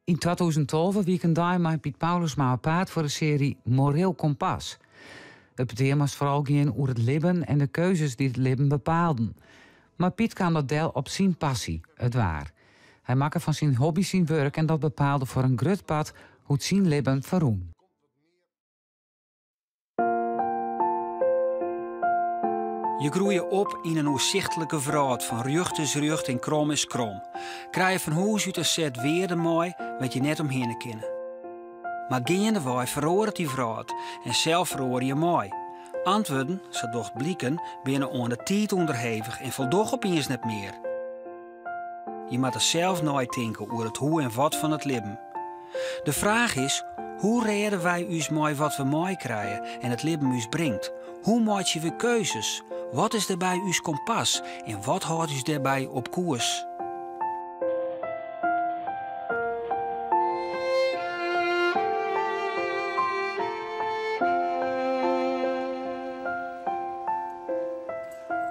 Yn 2012 wie ik in dei mei Piet Paulusma op paad foar de serie Moreel Kompas. It petear moast foaral gean oer it libben en de keuzes dy't it libben bepaalden. Mar Piet kaam dat del op syn passy, it waar. Hy makke fan syn hobby syn wurk en dat bepaalde foar in grut part hoe't syn libben ferrûn. Je groeie op yn in oersichtlike wrâld fan rjocht is rjocht en krom is krom. Krije fan hûs út in set wearden mei wêr't je net omhinne kinne. Mar geandewei feroaret dy wrâld en sels feroarje je mei. Antwurden, sa docht bliken, binne oan de tiid ûnderhevich en foldogge opiens net mear. Je moatte sels neitinke oer it hoe en wat fan it libben. De fraach is, hoe rêde wy ús mei wat we meikrije en it libben ús bringt? Hoe meitsje we keuzes? Wat is dêrby ús kompas en wat hâldt ús dêrby op koers?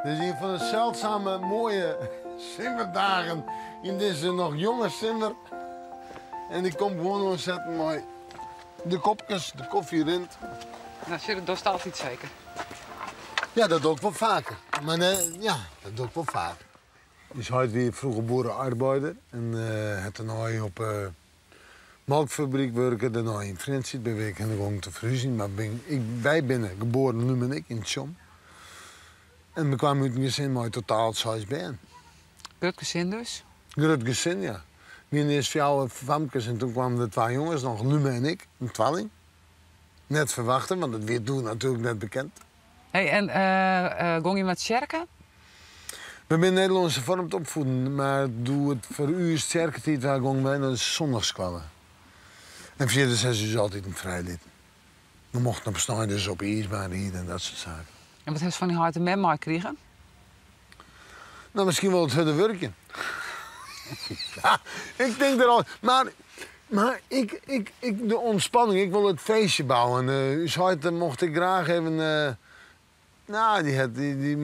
Dit is ien fan de seldsame moaie simmerdagen yn dizze noch jonge simmer. En ik kom gewoan oansetten mei de kopkes, de kofje rint. Nou, dat dochst altyd seker? Ja, dat doch ik wol faker. Mar nee, ja, dat doch ik wol faker. Us heit wie froeger boere-arbeider en hat dêrnei op molkfabryk wurke, dêrnei yn Frjentsjer. Bin ik hinne gong te ferhúzjen, mar bin, ik, wy binne geboren, Lume en ik, yn Tsjom. En we kwamen út in gesin mei totaal seis bern. Grut gesin dus? Grut gesin, ja. Wiene earst fjouwer famkes en toen kwamen der twa jonges noch, Lume en ik, in twalling. Net ferwachte, want dat wie doe natuerlik net bekend. Hey, en gong je nei tsjerke? We binne Nederlânsk herfoarmd opfieden, mar doe it foar ús tsjerketiid waard, gongen wy nei de sondagsskoalle. En fierders ha se ús altiten frij litten. We mochten op snein dus op 'e iisbaan ride en dat soart saken. En wat hast fan dyn heit en mem meikrigen? No, miskien wol it hurde wurkjen. Ja, ik tink der al. Mar, mar ik, ik, ik, de ontspanning, ik wol it feestje bouwen. Us heit mocht ik graach even. No, dy hat, dy, dy,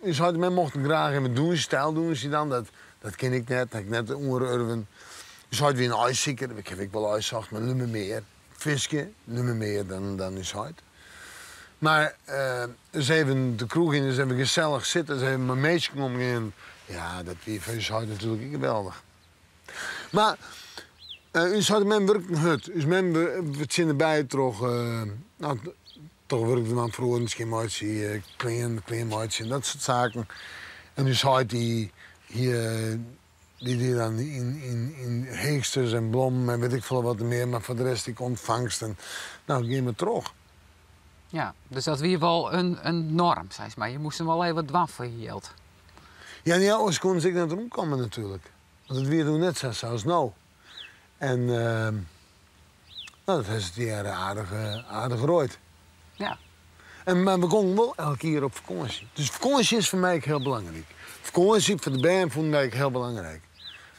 ús heit en mem mochten graach even dûnsje, styldûnsje dan. Dat, dat kin ik net, ha ik net oerurven. Us heit wie in aaisiker, ik haw ek wol aaisocht, mar Lume mear. Fiskje, Lume mear dan, dan ús heit. Mar ris even de kroech yn, ris even gesellich sitte, ris even mei minsken omgean. Ja, dat wie foar ús heit natuerlik ek geweldich. Mar ús heit en mem wurken hurd. Us mem fertsjinne by troch, no, troch wurk te dwaan, froaren skjinmeitsje, klean, klean meitsje en dat soart saken. En ús heit dy hie, dy die dan yn, yn, yn heechsters en blommen en wit ik folle wat mear, mar foar de rest ek ûntfangst en no, gean mar troch. Ja, dus dat wie wol in, in norm, seist mar. Je moasten wol even wat dwaan foar je jild. Ja, ja, oars koene se ek net rûnkomme natuerlik. Want it wie doe net sa sa as no. En no, dat ha se tegearre aardich, aardich roaid. Ja. En, mar we gongen wol elk jier op fakânsje. Dus fakânsje is foar my ek hiel belangryk. Fakânsje foar de bern fûnen wy ek hiel belangryk.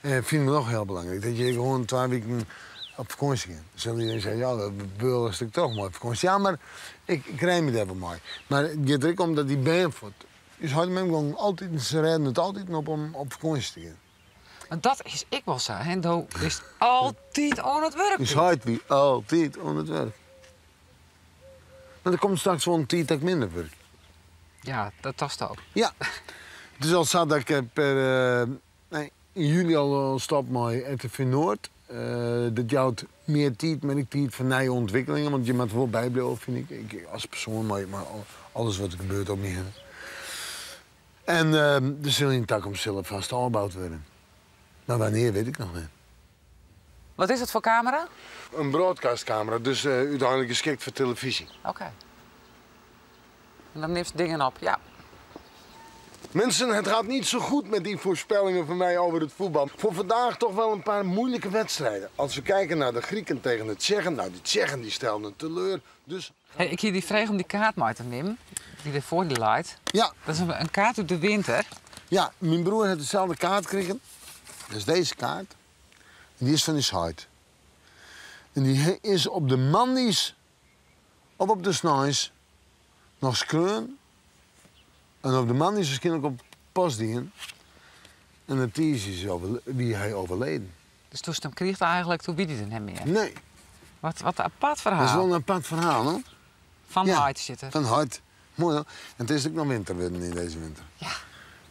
En fine we noch hiel belangryk. Dat je gewoan twa wiken op fakânsje gean. Dan sil iedereen sizze, ja, dat beulest ik toch mei fakânsje. Ja, mar ik, ik rêd my dêr wol mei. Mar it giet der ek om dat dy bern fuort. Us heit en mem gongen altyd, se rêden it altyd op om op fakânsje te gean. Want dat is ek wol sa, hè? Do bist altyd oan it wurk. Us heit wie altyd oan it wurk. Mar der komt straks wol in tiid dat ik minder wurk. Ja, dat tochtst al. Ja. It is al sa dat ik per nee, yn july al stop mei RTV Noord. Dat jout mear tiid, mar ek tiid foar nije ûntwikkelingen, want je moatte wol bybliuwe, fyn ik, ik as persoan mei, mei alles wat der gebeurt om my hinne. En der sil yn de takomst sil er fêst ôfboud wurde. Mar wannear wit ik noch net. Wat is it foar kamera? In broadcastkamera, dus úteinlik geskikt foar telefyzje. Oké. En dan nimst dingen op, ja. Mensen, het gaat niet zo goed met die voorspellingen van mij over het voetbal. Voor vandaag toch wel een paar moeilijke wedstrijden. Als we kijken naar de Grieken tegen de Tsjechen, nou die Tsjechen die stelden teleur. Dus Hey, ik hie dy frege om dy kaart mei te nimmen, dy't der foar dy leit. Ja. Dat is in kaart út de winter. Ja, myn broer hat deselde kaart krigen. Dat is dizze kaart. En dy is fan ús heit. En dy is op de moandeis of op de sneins noch skreaun. En op de moandeis wierskynlik op post dien. En de tiisdeis wie hy overleden. Dus doe'tst him krigen eigentlik, doe wie dy der net mear? Nee. Wat, wat in apart ferhaal. Dat is wol in apart ferhaal, no? Fan heit sitte. Fan heit. Moai, no? En it is ek noch winter wurden yn dizze winter. Ja.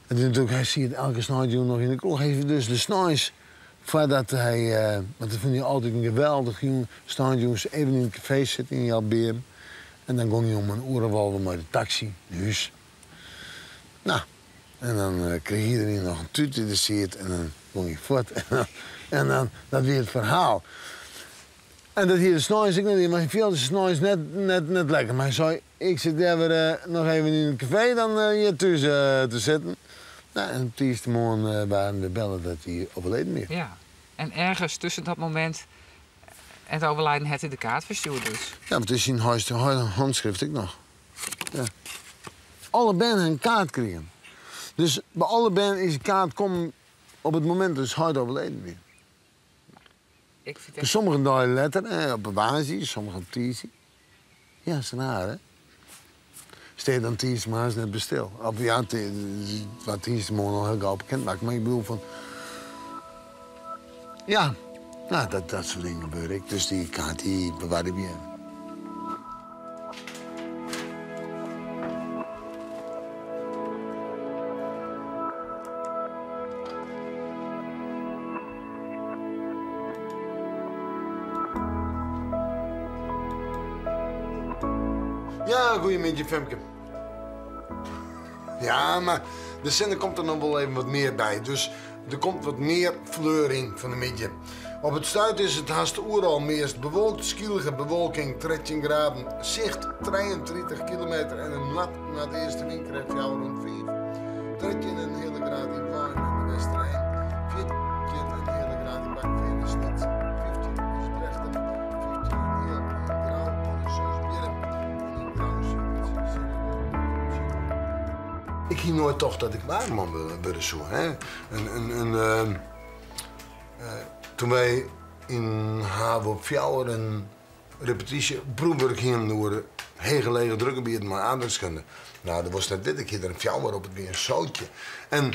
En natuerlik, hy siet elke sneintejûn noch yn de kroech. Hy dus de sneins, foardat hy... want dat fûn hy altyd in geweldich jûn. Sneintejûns even yn it kafee sitte yn Gjaltbeam. En dan gong hy om in oere of 11 mei de taksy nei hûs. No, en dan krige iderien noch in tút dy't der siet. En dan gong hy fuort. En dan, dat wie it ferhaal. En dat hie er sneins ek noch dien, mar hy fielde sich sneins net, net, net lekker. Mar hy sei, ik sit leaver noch even yn it kafee dan hjir thús te sitten. No, en op tiisdeitemoarn waarden we belle dat hy overleden wie. Ja, en ergens tusken dat momint en it overlijden hat hy de kaart ferstjoerd dus. Ja, want it is syn hânskrift ek noch. Ja. Alle bern ha in kaart krigen. Dus by alle bern is de kaart kommen op it momint dat heit overleden wie. Ik fyn it Sommigen dei letter, op woansdei, sommigen op tiisdei. Ja, is raar, hè? Stean dan tiisdeitemoarns net by stil. Of ja, it waard tiisdeitemoarn al hiel gau bekend makke, mar ik bedoel fan... Ja, no, dat, dat soart dingen gebeure ek. Dus dy kaart dy bewarre ik by him. Ja, goeiemiddei Femke. Ja, mar de sinne komt der noch wol even wat mear by, dus der komt wat mear fleur yn fan 'e middei. Op it stuit is it hast oeral meast bewolkt, skielige bewolking, 13 graden, sicht 33 kilometer en in noard-noardeastewyn krêft fjouwer oant fiif. 13 en in heale graad yn Weinum en De Westereen, 14 en in heale graad yn Bakkefean en Snits, 15 yn Drachten, 15 en in heal yn Grou en yn Seisbierrum en yn Grou sit it sinne Ik hie noait tocht dat ik waarman wurde soe. Hè? In, toen wy yn havo fjouwer in repetysje proefwurk hienen oer hege lege drukgebieten mei aardrykskunde. No, dat wolst net witte, ik hie der in fjouwer op, it wie in sootje. En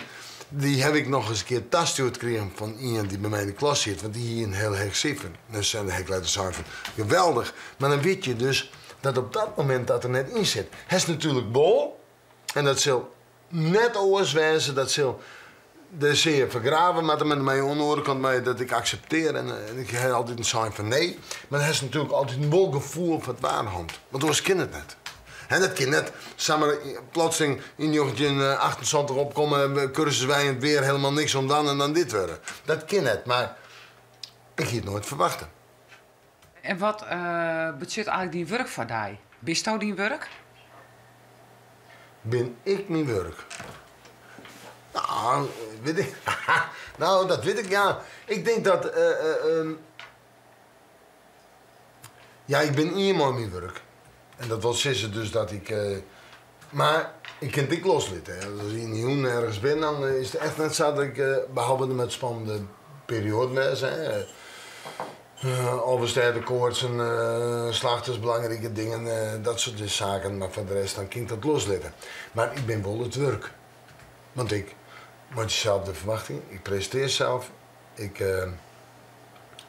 dy haw ik noch ris in kear tastjoerd krigen fan ien dy't by my yn de klas siet, want dy hie in hiel heech sifer. Dus en dan ha ik letter sein fan, geweldich. Mar dan wit je dus dat op dat momint dat der net yn sit. Hast natuerlik wol, en dat sil net oars wêze, dat sil de sear fergrave moatte, mar oan de oare kant mei dat ik akseptear en ik ha altyd sein fan nee, mar dan hast natuerlik altyd wol gefoel foar it waarhand, want oars kin it net. En dat kin net samar plotseling yn 1978 opkomme, kursus wy en it weer helemaal niks om dan en dan dit wurde. Dat kin net, mar ik hie it noait ferwachte. En wat betsjut eigentlik dyn wurk foar dy? Bisto dyn wurk? Bin ik myn wurk? No, wit ik. No, dat wit ik, ja. Ik tink dat. Ja, ik bin ien mei myn wurk. En dat wol sizze dus dat ik. Mar ik kin it ek loslitte. As ik yn de jûn ergens bin, dan is it echt net sa dat ik, behalve der met spannende perioaden wêze, hè, Alvestêdekoartsen, slachters, belangrike dingen, dat soart saken. Mar foar de rest dan kin ik dat loslitte. Mar ik bin wol it wurk. Want ik meitsje sels de ferwachting, ik presintearje sels, ik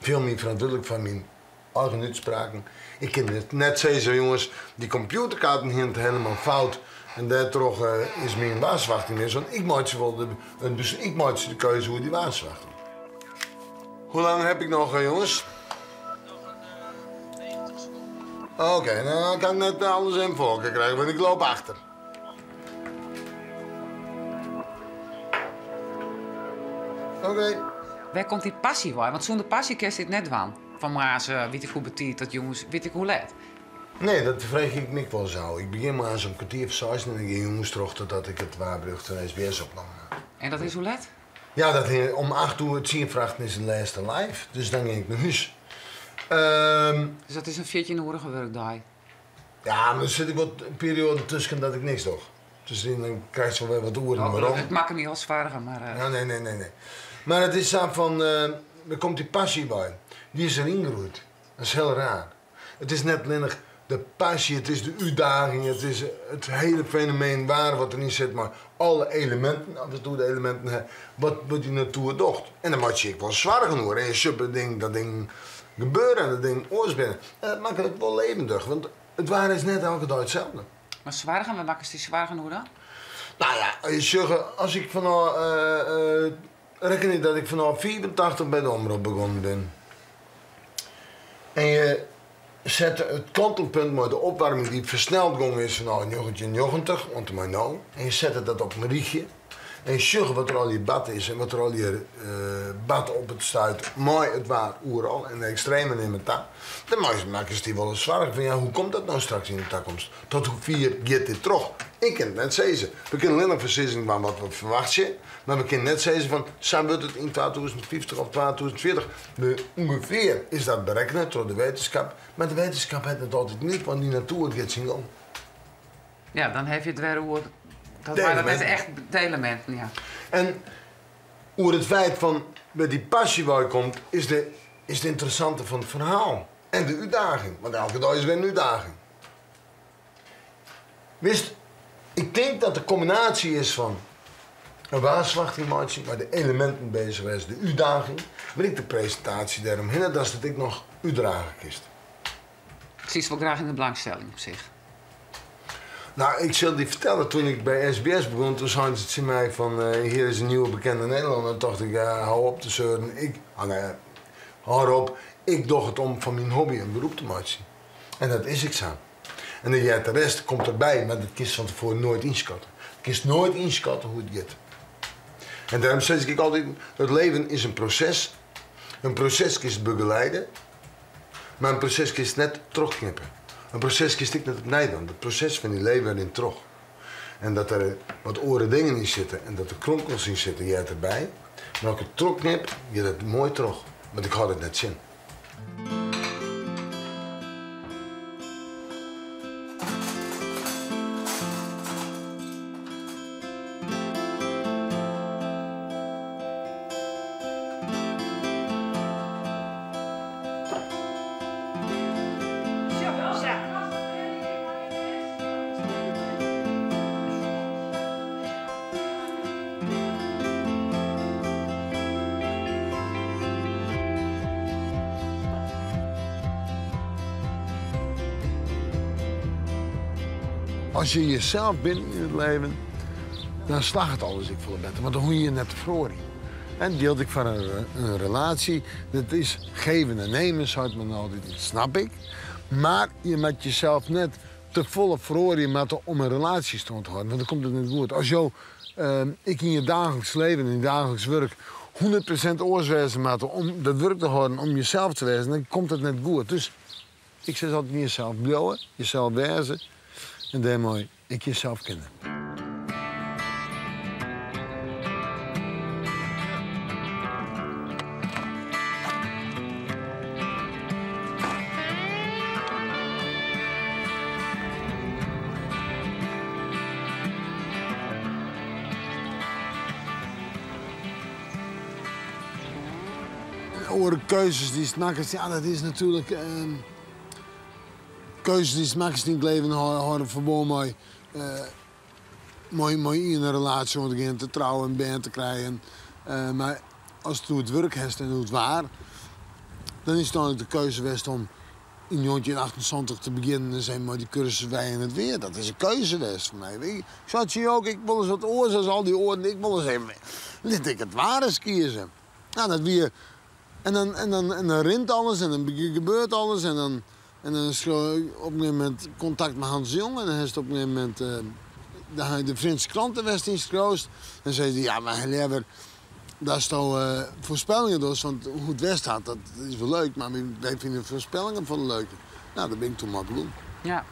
fiel my ferantwurdlik foar myn eigen útspraken. Ik kin net sizze, jonges, dy kompjûterkaarten hiene it helemaal fout en dêrtroch is myn waarsferwachting mis, want ik meitsje wol de, dus ik meitsje de keuze oer dy waarsferwachting. Hoe lang heb ik noch, jonges? Oké, nou dan kan ik net alles in voor elkaar krijgen, want ik loop achter. Oké. Wêr komt dy passy wei? Want sûnder passy kinst dit net dwaan. Fan moarns wit ik hoe betiid tot jûns wit ik hoe let. Nee, dat freegje ik my ek wolris ôf. Ik begjin moarns om kertier foar seis en ik gean jûns troch totdat ik it waarberjocht fan SBS opnommen ha. En dat is hoe let? Ja, dat om acht oer tsien foar achten is de lêste live, dus dan gean ik nei hûs. Dus dat is in fjirtjinoerige wurkdei? Ja, mar der sit ek wat perioaden tusken dat ik niks doch. Dus dan krijst wol wer wat oeren Oh, werom. ik makke my al soargen, mar. Ja, nee, nee, nee, nee. Mar it is sa fan, der komt dy passy by. Dy is deryn groeid. Dat is hiel raar. It is net allinnich de passy, it is de útdaging, it is it hiele fenomeen waar wat deryn sit mei alle eleminten, as we it oer de eleminten ha, wat wat dy natoer docht. En dêr meitsje je ek wol soargen oer. En je sjogge ding, dat dingen gebeure en dat dingen oars binne. En dat makket it wol levendig, want it waar is net elke dei itselde. Mar soargen, wêr makkest dy soargen oer dan? Nou ja, je sjogge, as ik fanôf, rekkenje dat ik fanôf 85 by de Omrop begûn bin. En je sette it kantelpunt mei de opwaarming dy't fersneld gong is fanôf 1990 oant en mei no. En je sette dat op in rychje. En je sjogge wat der allegear bard is en wat der allegear bart op it stuit mei it waar oeral en de ekstremen nimme ta. Dan makkest dy wolris soargen fan ja, hoe komt dat no straks yn de takomst? Tot hoe fier giet dit troch? Ik kin it net sizze. We kinne allinnich foarsizzing dwaan wat we ferwachtsje, mar we kinne net sizze fan sa wurdt it yn 2050 of 2040. De, ûngefear is dat berekkene troch de wittenskip, mar de wittenskip hat net altyd gelyk, want dy natoer giet syn gong. Ja, dan ha je it wer oer dat wy dat net echt de eleminten, ja. En oer it feit fan wêr dy passy wei komt, is de, is it ynteressante fan it ferhaal. En de útdaging, want elke dei is wer in útdaging. Witst, ik tink dat de kombinaasje is fan in waarslachting meitsjen, mei de eleminten bezich wêze, de útdaging, mar ek de presintaasje dêromhinne, datst it ek noch útdrage kinst. Sietst wol graach yn de belangstelling op sich? Nou, ik sil dy fertelle, toen ik by SBS begûn, toen seinen se tsjin my fan hier is een nieuwe bekende Nederlander. Toen tocht ik, hou op te zeuren. Ik, ah, nee, hou op, ik doch it om fan myn hobby in beroep te meitsjen. En dat is ek sa. En dan heart de rest komt derby, mar dat kinst fan tefoaren noait ynskatte. Kinst noait ynskatte hoe't it giet. En dêrom sis ik altyd, it leven is in proses. In proses kinst begeleide, mar in proses kinst net trochknippe. In proses kinst ek net opnij dwaan. It proses fan dyn leven rint troch. En dat der wat oare dingen yn sitte en dat der kronkels yn sitte, heart derby. Mar as ik it trochknip, giet it moai troch. Want ik hâld it net tsjin. As je jesels binne yn it leven, dan slagget alles ek folle better, want dan hoege je je net te feroarjen. En dat jildt ek foar in relaasje. Dat is geven en nemen, seit men altyd, dat snap ik. Mar je moatte jesels net te folle feroarje moatte om in relaasje stân te hâlden, want dan komt it net goed. As jo ek yn je daagliks leven en je daagliks wurk 100% oars wêze moatte om dat wurk te hâlden, om jesels te wêzen, dan komt it net goed. Dus ik sis altyd jesels bliuwe, jesels wêze en dêrmei ek jesels kenne. Oare keuzes dy'tst makkest, ja, dat is natuerlik keuzes dy'tst makkest yn it leven hâlde ferbân mei mei ien in relaasje oan te gean, te trouwen, bern te krijen. Mar ast it oer it wurk hast en oer it waar, dan is it úteinlik de keuze west om yn 1978 te begjinnen en mei dy kursus Wij en het Weer. Dat is in keuze west foar my. Ik sei tsjin jo ook, ik wol ris wat oars as al dy oaren. Ik wol ris even, lit ik it waar ris kieze. Nou, dat wie. En dan, en dan, en dan rint alles en dan gebeurt alles en dan, en dan skreau ik op in gegeven momint kontakt mei Hans de Jong en dan hast op in gegeven momint dan ha ik de Frjentsjer Krante west ynskreaust. Dan sei hy, ja, mar leaver datsto foarspellingen dochst, want hoe't it west hat, dat is wol leuk, mar wy fine foarspellingen folle leuker. Nou, dêr bin ik toen mei begûn. Ja.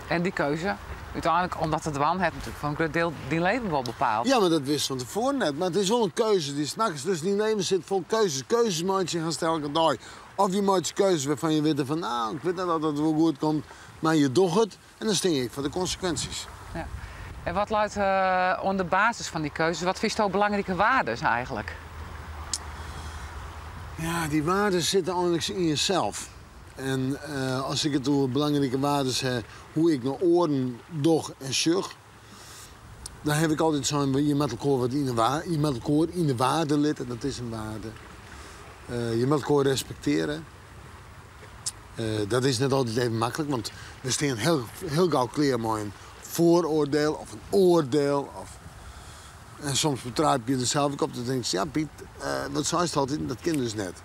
En dy keuze, úteinlik om dat te dwaan, hat natuerlik foar in grut diel dyn leven wol bepaald. Ja, mar dat wist fan tefoaren net. Mar it is wol in keuze dy'tst makkest. Dus dyn leven sit fol keuzes. Keuzes meitsje hast elke dei. Of je meitsje keuzes wêrfan je witte fan, nou, ik wit net oft dat wol goed komt, mar je dogge it en dan stean je ek foar de konsekwinsjes. Ja. En wat leit oan de basis fan dy keuzes? Wat fynsto belangrike waardes eigentlik? Ja, dy waardes sitte eigenlik yn jesels. En as ik it oer belangrike waardes ha, hoe ik nei oaren doch en sjoch, dan haw ik altyd sein, je moatte elkoar wat yn de je moatte elkoar yn de waarde litte, dat is in waarde. Je moatte elkoar respektearje. Dat is net altyd even maklik, want we stean hiel, hiel gau klear mei in vooroordeel of in oordeel. Of, en soms betraap je der sels ek op, dan tinkst, ja Piet, wat seist altyd, dat kin dus net.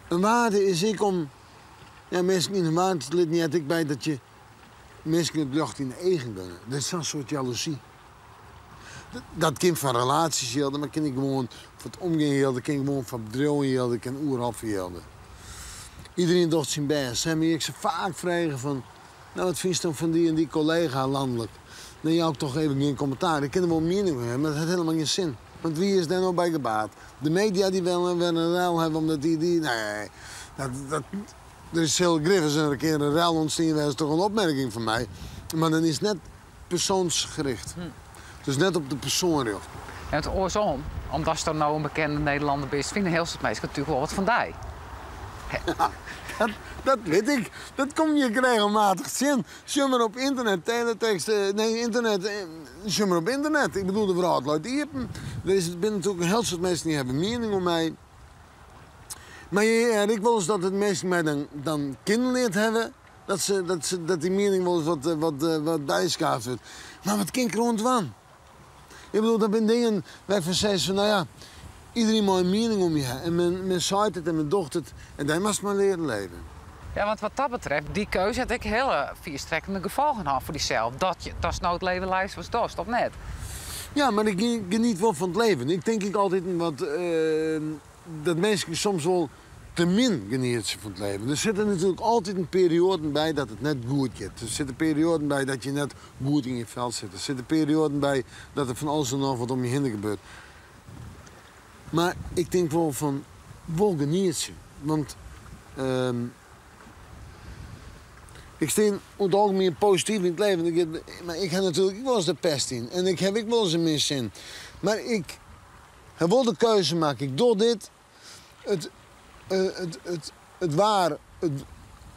In waarde is ek om ja, minsken yn de waarde te litten, heart ek by dat je minsken it ljocht yn de eagen gunne. Dat is sa'n soart jaloezy. Dat kin foar relaasjes jilde, mar kin ek gewoan foar it omgean jilde, kin gewoan foar bedriuwen jilde, kin oeral foar jilde. Iedereen docht syn bêst. Se hawwe my ek sa faak frege fan, no wat fynst dan fan dy en dy kollega lanlik? Dan jou ik toch even gjin kommentaar. Ik kin der wol in miening oer hawwe, mar dat hat helemaal gjin sin. Want wie is dêr no by gebaat? De media dy wer in rel hawwe omdat dy dy. Nee, dat, dat, der sil grif ris in kear in rel ûntstien wêze troch in opmerking fan my, mar dan is it net persoansgericht. Dus net op de persoan rjochte. En it oarsom, omdatsto no in bekende Nederlanner bist, fine hiel soad minsken natuerlik wol wat fan dy. Dat, dat wit ik. Dat kom je regelmatich tsjin. Sjoch mar op ynternet, teletekst, nee, ynternet, sjoch mar op ynternet. Ik bedoel, de wrâld leit iepen. Der is, binne natuerlik in hiel soad minsken dy hawwe in miening oer my. Mar je hearre ek wolris dat it minsken my dan, dan kinnen leard hawwe. Dat, se, dat, se, dat dy miening wolris wat, wat, wat byskaafd wurdt. Mar wat kin ik deroan dwaan? Ik bedoel, dat binne dingen wêrfan seist fan, no ja, iedereen mei in miening om je ha. En men, men seit it en men docht it. En dêr moatst mei learen leven. Ja, want wat dat betreft, dy keuze hat ek hiele fierstrekkende gefolgen hân foar dysels. Dat je, datst no it leven leist watst dochst, of net? Ja, mar ik geniet wol fan it leven. Ik tink ek altyd wat, dat minsken soms wol te min genietsje fan it leven. Der sitte natuerlik altyd perioaden by dat it net goed giet. Der sitte perioaden by dat je net goed yn je fel sitte. Der sitte perioaden by dat der fan alles en noch wat om je hinne gebeurt. Mar ik tink wol fan wol genietsje. Want ik stean oer it algemien posityf yn it leven. Mar ik ha natuerlik ek wolris de pest yn. En ik ha ek wolris in min sin. Mar ik ha wol de keuze makke. Ik doch dit. It, it, it, it waar, it,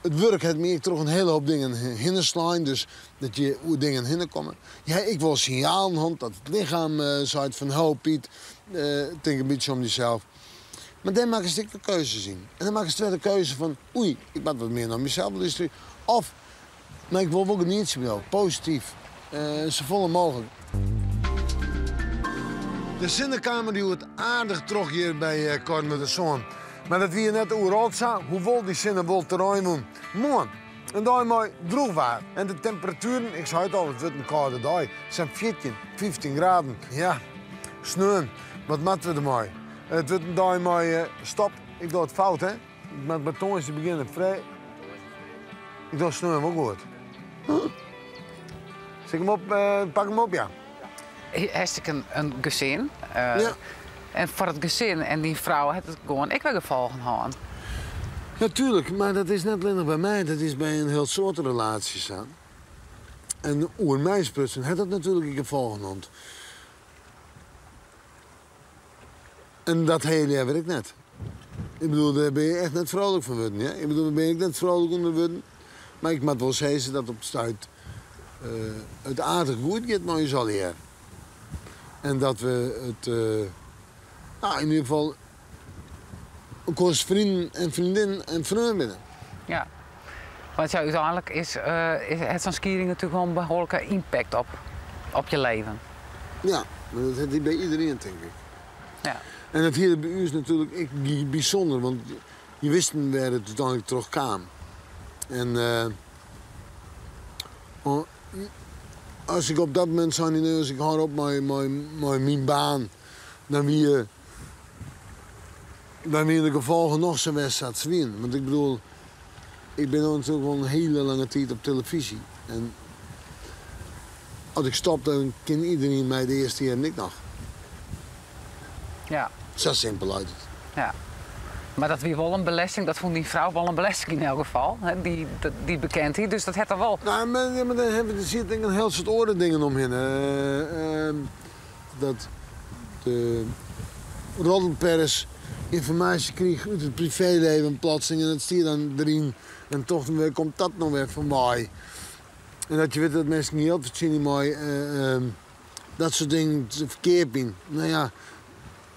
it wurk hat my ek troch in hiele hoop dingen hinne slein. Dus dat je oer dingen hinne komme. Ja, ek wol sinjalen hân dat it lichem seit fan ho Piet, tink in bytsje om dysels. Mar dêr makkest ek wer keuzes yn. En dan makkest wer de keuze fan oei, ik moat wat mear nei mysels lústerje. Of, mar ik wol wol genietsje bliuwe, posityf, safolle mooglik. De sinne kaam der hjoed aardich troch hjir by Koarnwertersân. Mar dat wie net oeral sa, hoewol dy sinne wol terrein wûn. Moarn, in dei mei drûch waar en de temperatueren, ik sei it al, it wurdt in kâlde dei, sa'n 14, 15 graden. Ja, sneon, wat moatte we dermei? It wurdt in dei mei, stop, ik doch it fout hè? Ik moat by tongersdei begjinne. Frij. Ik doch sneon wol goed. Sil ik him op, pak him op, ja. Hast ek in gesin. Ja. En foar it gesin en dyn frou hat it gewoan ek wer gefolgen hân. Natuerlik, mar dat is net allinnich by my, dat is by in hiel soad relaasjes sa. En oer my sprutsen hat dat natuerlik ek gefolgen hân. En dat ha je leaver ek net. Ik bedoel, dêr bin je echt net frolik fan wurden. Ja? Ik bedoel, dêr bin ik net frolik ûnder wurden. Mar ik moat wol sizze dat op it stuit it aardich goed giet mei ús allegear. En dat we it, nou, yn ieder gefal elkoars freonen en freondinnen en freon binne. Ja, want ja, úteinlik is, is, hat sa'n skieding natuerlik wol in behoarlike impact op je leven. Ja, mar dat hat dy by iedereen, tink ik. Ja. En dat hie by ús natuerlik ek bysûnder, want je wisten wêr't it úteinlik troch kaam. En as ik op dat momint sei, nee, as ik hâld op mei myn baan, dan wie, dan wiene de gefolgen noch sa west sa't se wiene. Want ik bedoel, ik bin no natuerlik wol in hiele lange tiid op telefyzje. En as ik stop, dan kin iedereen my de earste jierren ek noch. Ja. Sa simpel leit it. Ja. Mar dat wie wol in belesting, dat fûn dyn frou wol in belesting yn elk gefal, hè, dy, dy bekendheid. Dus dat hat er wol. Nou, mar, ja, mar dan hawwe der sit ek in hiel soad oare dingen omhinne. Dat de roddelpers. ynformaasje krige út it priveeleven plotseling en dat stie dan deryn en tocht wêr komt dat no wer fan wei? En dat je witte dat minsken jild fertsjinje mei dat soart dingen te ferkeapjen. No ja,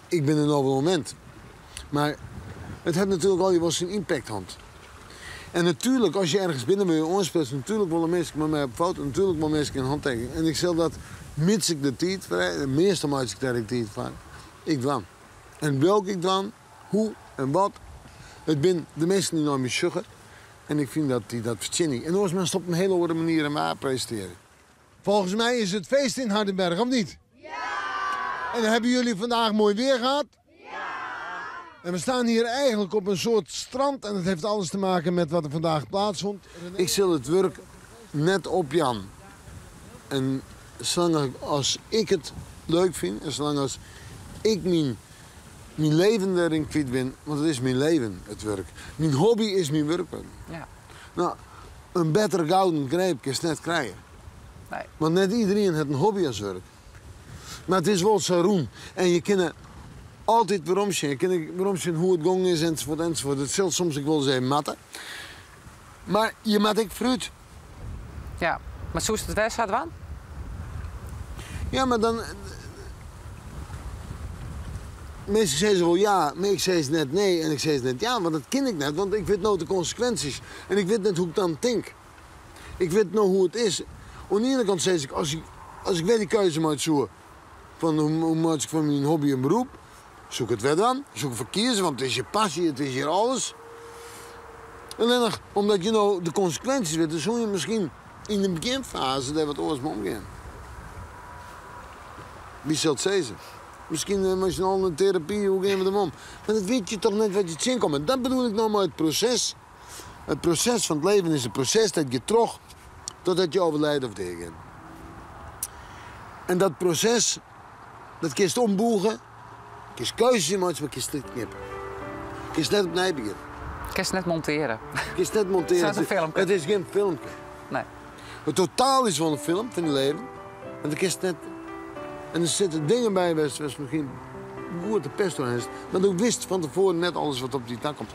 ik bin der no wol oan wend. Mar it hat natuerlik allegear wol syn ympakt hân. En natuerlik, as je ergens binne wurde je oansprutsen. Natuerlik wolle minsken mei my op foto, natuerlik wolle minsken in hantekening. En ik sil dat, mits ik der tiid foar ha, meastal meitsje ik dêr ek tiid foar, ek dwaan. En welk ik dwaan, hoe en wat, it binne de minsken dy't nei my sjogge en ik fyn dat dy dat fertsjinje. En oars moatst op in hiele oare manier en waar presintearje. Volgens mij is het feest in Hardenberg, of niet? Ja! En hebben jullie vandaag mooi weer gehad? Ja! En we staan hier eigenlijk op een soort strand en dat heeft alles te maken met wat er vandaag plaatsvond. Ik sil it wurk net opjaan. En salang as ik it leuk fyn en salang as ik myn, myn leven deryn kwyt bin, want it is myn leven, it wurk. Myn hobby is myn wurk wurden. Ja. No, in bettere gouden greep kinst net krije. Nee. Want net iderien hat in hobby as wurk. Mar it is wol sa rûn. En je kinne altyd weromsjen. Je kinne weromsjen hoe't it gongen is ensafuort ensafuort. It sil soms ek wolris even moatte. Mar je moatte ek foarút. Ja, mar soest it wer sa dwaan? Ja, mar dan. Minsken sizze wol ja, mar ik sis net nee en ik sis net ja, want dat kin ik net, want ik wit no de konsekwinsjes en ik wit net hoe't ik dan tink. Ik wit no hoe't it is. Oan de iene kant sis ik, as ik, as ik wer dy keuze meitsje soe fan hoe, hoe meitsje ik fan myn hobby in beroep, soe ik it wer dwaan. Soe ik derfoar kieze, want it is je passy, it is hjir alles. Allinnich omdat je no de konsekwinsjes witte, soe je miskien yn de begjinfaze dêr wat oars mei omgean. Wie sil it sizze? Miskien eh, mei syn allen in terapy, hoe gean we dermei om? Mar dat wit je toch net wat je tsjinkomt. En dat bedoel ik no mei it proses. It proses fan it leven is in proses dat giet troch totdat je overlijden of deagean. En dat proses, dat kinst ombûge, kinst keuzes meitsje, mar kinst net knippe. Kinst net opnij begjinne. Kinst net montearje. Kinst net montearje. Sa as in filmke. It is gjin filmke. Nee. It totaal is wol in film fan dyn leven. En dan kinst net. En der sitte dingen by wêr'tst miskien goed de pest oan hast, mar do witst fan tefoaren net alles wat op dy takomt.